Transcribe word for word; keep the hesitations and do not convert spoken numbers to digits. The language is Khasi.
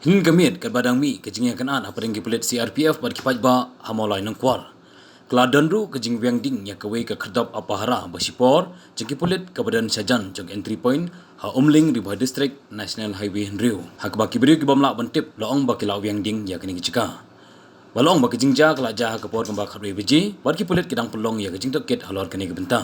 Hadien ka miet katba dang mih ka jingïakynad hapdeng ki pulit C R P F bad ki paidbah ha Mawlai Nongkwar, ka la don ruh ka jingwiang ding ïa kawei ka khyrdop apahara ba shipor jong ki pulit kaba don shajan jong Entry Point ha Umling, Ri Bhoi District, National Highway hynriew, ha kaba ki briew ki bym lah ban tip la ong ba ki la wiang ding ïa kane ka jaka. Ba la ong ba ka jingjia ka la jia ha ka por kumba khatwei baje bad ki pulit ki dang pynlong ïa ka jingtohkit halor kane ka bynta.